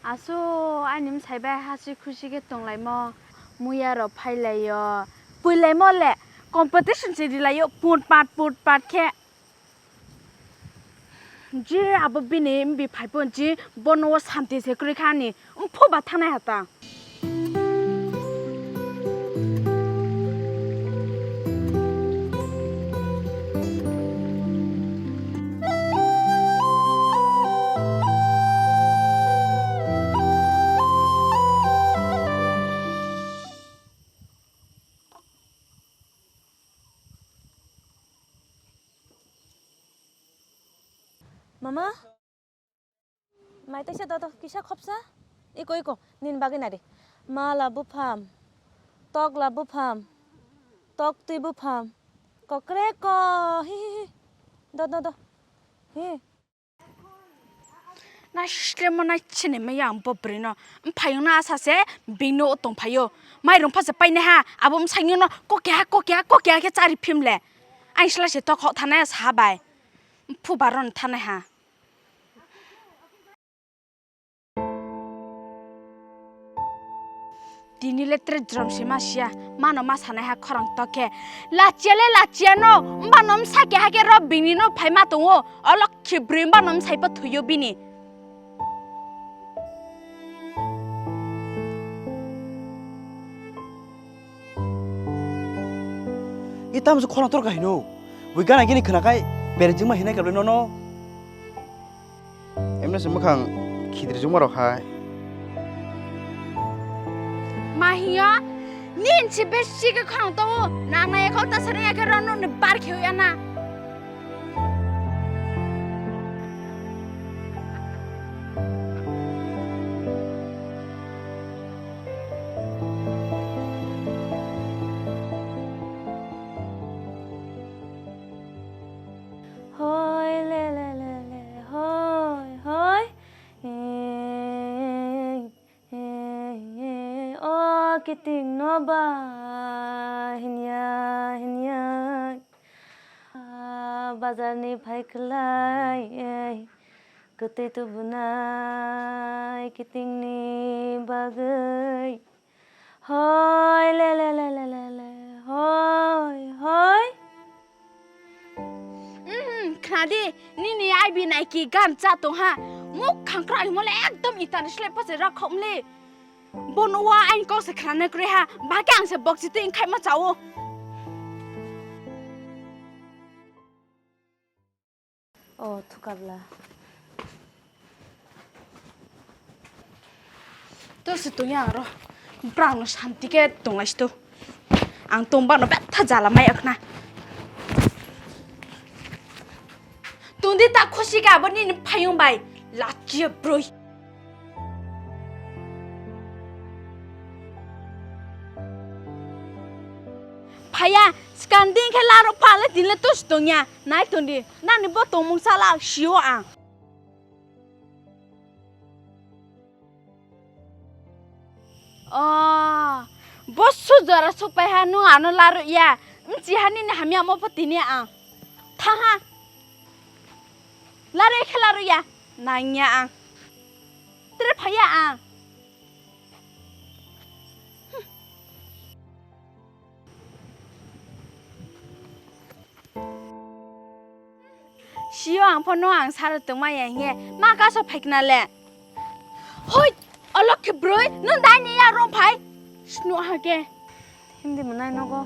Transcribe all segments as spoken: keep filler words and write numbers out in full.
Aso, ani bwsai bai hasi khusi khe tonglaimo, muya rok phailaio, puilaimo le, competition se rilaio, put pat, put pat khe. Je abo bini mbi phaipo je bono o santi se kwrwi kha ani, mphu ba thanai hata. Mama? Mai taisa dodo, kisa khopsa? Iko, iko, nini bagwi nari. Mala bupham, tokla bupham, toktwi bupham, kokreko, hi, hi, hi. Do, do, do. Hi. Nai sislemo nai sinimaya ang bo bwrwino. Mphaiyungno asa se bini o tongphaio. Mairung phasa painaiha, abo bwsaknino kokya, kokya, kokya khe chari phimle. Ang sla se tok hok thanai sa bai. Mphu baron thanai ha. Tini le tre jrom se ma sia, mano ma sanai ha khorang tok khe. Lachia le lachia no, mba no msa khe ha khe ro bini no phai ma tongo, o lokhi bwrwi mba no msai po thuyo bini. I tamo se khorang tor kahino. Bui gana gini khwna khai berejwngma hinai kable nono. Emno se mwkhang khidri jwngma rok hai. Ma hiya, nin se besi ke khorang to, na na ekho ta sari ekhe rono ne bar kheu ya na. Hoi le le le le, hoi, hoi. Ei, ei, ei, o kiting no ba hinya, hinya. Ah, bazar ni phai khlai, ei, kwtwi tubunai kiting ni bagwi. Hoi, le, le, le, le, le, le, hoi, hoi. Mhm, khna di, nini I B Nike gan cha tong ha. Muk khangkra imo le ekdom itani slai pase rak khom le. Bono wa ain kok se khna ne kre ha. Ba ke ang se bok chiti khai ma chao. O thukabla. To se tongya aro. Brang no santi ke tonglai sto. Ang tong bano betha jala mai akhna. Tungdi ta khusi ga abo nini phayung bai. Lachi broi. Phaya, skanding khe larok pha le tin le tus tongya. Nai tongdi, nani bo tongmung sala sio ang. O, bo sujora supai ha nung ano larok ya. Nchi ha nini hamya mo pho tini ang. Tha ha. Larok khe larok ya. Nangya ang. Tere phaya ang. Sio ang pho no ang saro tongma ya hiye. Ma kaso phaikna le. Hoi, olok khe broi, nung dai ni ya rom phai. Snu ha ke. Hindi mwnai nogo,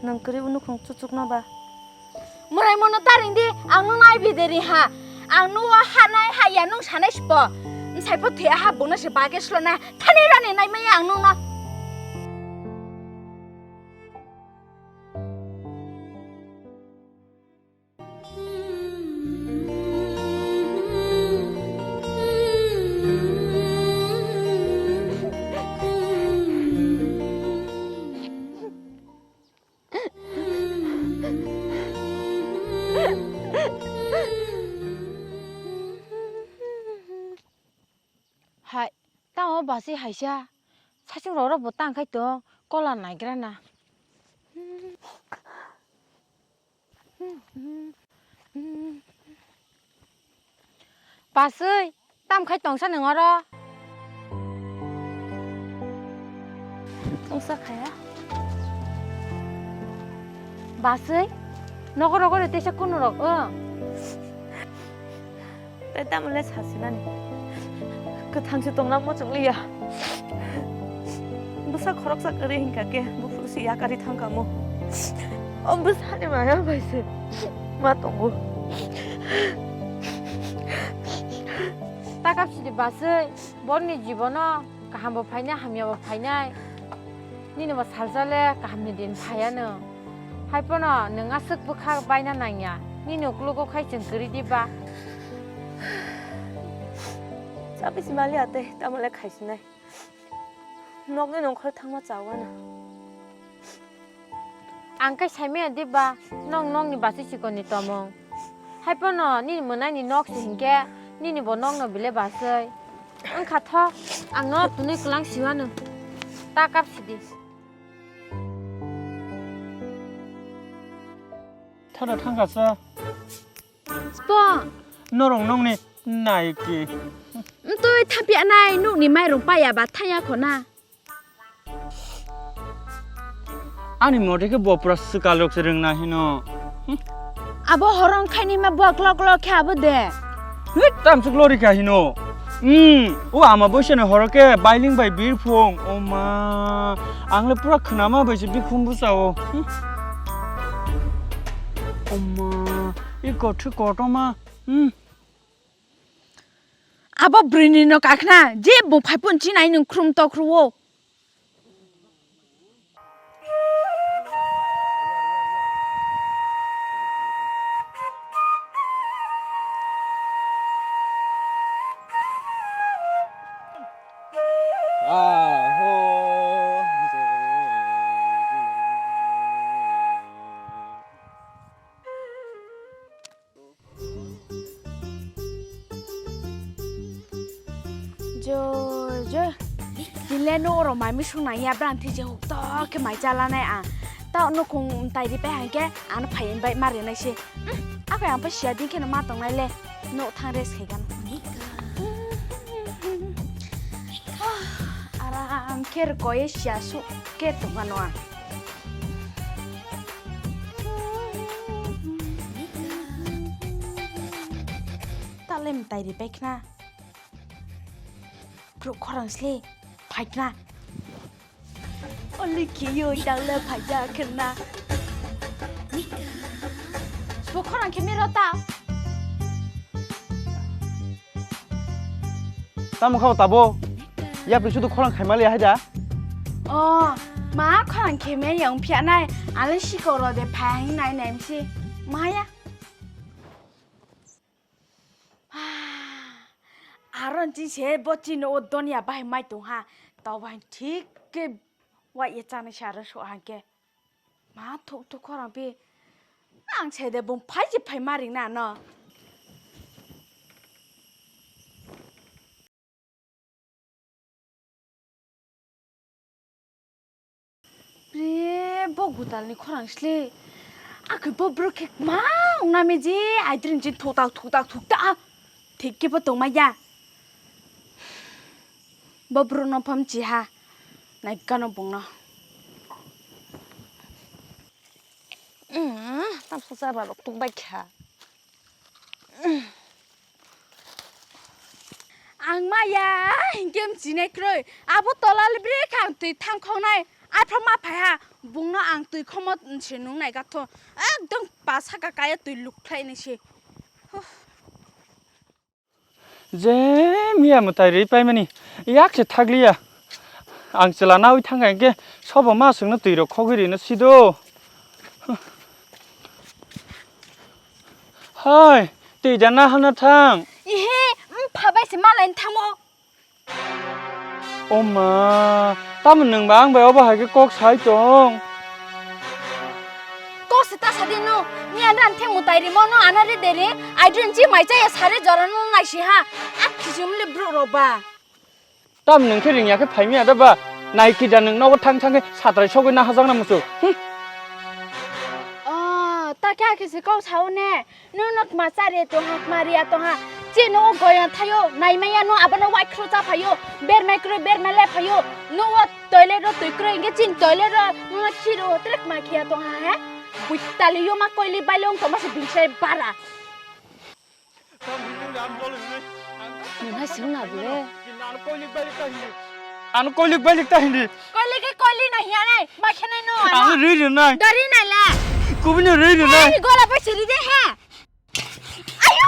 nwng kwrwi unukhung chuchukno ba? Mwrai mono ta ring di, ang nung nai bide ri ha. Ang nung o ha nai ha ya nung sanai spo. Nsai pho thwi ha bungna se ba ke slo na. Thani rani nai maya ang nung no. Hai, tamo basi haisa. Saichung rok bo tang khai tong, kola naigra na. Pasui, tam khai tongsa nung oro? Sa khaya. Basui, nogo rogo re tesa kuno rok, o. Tei tamo le sasinani. Kwthang se tongna muchung liya. Bwsa khoroksa kwrwi hinkha khe buphuru se yakari thangkha mo. O bwsani maya bai se ma tongo. Takap sidi basui, borni jibono kaham bo phainai, hamya bo phainai. Nini bo salsa le kahamni din phaiya nwng. Hai phano nwng aswk bwkha baina nangya. Nini uklogo khai chwng kwrwi di ba? Chabi si mali ate, tamo le khai sinai. Nokni nongkhor thangma chawano. Ang khai saimaya di ba, nong nokni basi sikonni tomong. Hai phano nini mwnaini nok se hinkhe, nini bo nokno bile basui. Wngkha tho, ang no tunui kwlang siwano. Ta kap sidi. Thana thangkha sa. Spo. Norong nongni naiki. Mtui thampia nai nukni mairung paya ba thaya khona. Ani mote khe bo pura swkal rok se rwngna hino. Abo horong khaini ma bo klok klok khe abo de. Hit, tamsuk lori kha hino. Hmm, o ama boisano horo khe bailing bai birphung. O ma, ang le pura khnama bai se bikhum bwsao. Hmm. O ma, i kothu kotoma. Hmm. Abo bwrwini no kakhna, je bo phaiphun chinai nwng khrum tokhruo. Joi, joi. Tile no oro mai misung nang ya bran thije huk to khe mai chala nai ang. Ta no khung tai ri pe hang ke ano phai bai ma ri nai se. Hmm, ako yang pa sia din khe no ma tong nai le. No thang rest khai gan. Aram khe rwkoi sia su khe tong ano ang. Talem tai ri pai khna. Bro khorang sle phai khna. Oli khiyo dang le phai ja khna. Bo khorang khe mero ta. Tamo khao tabo? Yapri sudu khorang khaimali hai da? Oh, ma khorang khe me yang phia nai. Ale sikoro de phai nai nai msi. Maya. Aro nchi se bo chini o donya bai mai tong ha. Tau bai thik ke wa ye chana sha ro so ha ke. Ma thuk thuk khorang pi. Ang se de bung phai je phai ma ring na no. Re, bo gutalni khorang sle. Akhe bo bwrwk khe ma wngnami je aidring je thuktak thuktak thuktak. Thik khe bo tongma ya. Bo bwrwkno pham chi ha. Naikano bungno. Umm, tamsa chaba rok tuk bai kha. Ang maya hinkhe mchinai kwrwi. Abo tola le bre kha ang twi thangkhoknai. Aphra ma phai ha. Bungno ang twi khomo se nung nai gatho. Ekdom pa saka kaya twi luk khlai nai se. Huh. Je miya mwtai rwi paimani yak se thakliya. Ang chwla naui thangkha hinkhe sobo ma swngno twi rok khogwi rino sido. Hai, twi da nahana thang. Ihe, mpha bai se malai thangmo. O ma, tamo nwng ba ang bai obo hai khe kok sai tong? Kok se ta sa di no, ni an ran theng mutai rimo no ana re de re, ai dun chi mai cha ya sare jora no nai si ha, a khijum le bro ro ba. Tam nwng khe ring ya khe phai mi ada ba, nai ki da nwng nogo thang thang khe satrai sogwi na hajak na muchuk. Hm. O, Kya kisi kau sao ne? Nwng no kma chari tongha, kma riya tongha. Chini o goyang thaio, naimaya no abono waikro cha phaio, bermai kroi, bermai le phaio. Nwng o toilet ro twi kroi, hingke chini toilet ro nwng no khiro, tere kma khiya tongha he? Bui tali yo ma koili bailong tongma se bini sai bara. Nwng hai swng na bile. Ano koilik bailik ta hindi. Koilik ke koilik na hiya nai, ma khe nai no. Ano ri ri nai. Dari nai le. Kubini ri ri nai. Ai, gola pai siri de he. Ayo!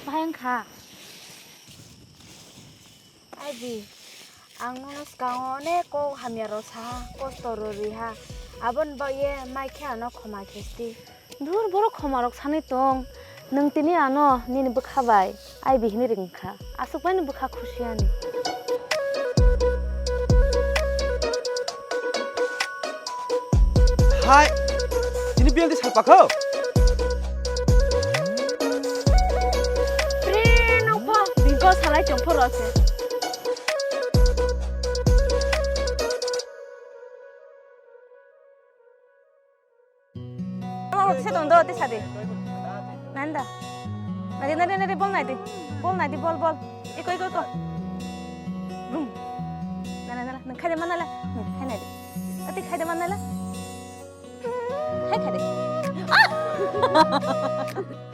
Bahai wngkha. Ai di, ang nono swkango onek kok hamya rok saha, kosto rw riha. Aboni bagwi mai khe ano khoma khesti. Dur, borok khoma rok sanwi tong. Nwng tini ano nini bwkha bai ai bihini ring kha. Aswk bai no bwkha khusi ani. Hai, tini biyang di salpakho. Pre nokpho, bingko salai chongpho rose. Oh, tisa tong do, tisa di. Nanda. Nadi, nadi, nadi, bol nadi. Bol nadi, bol, bol. Iko, iko, iko. Bum. Nana, nana, nang khai de mana la. Hmm, khai nadi. Ati khai de mana la. Khai, khai de. Ah!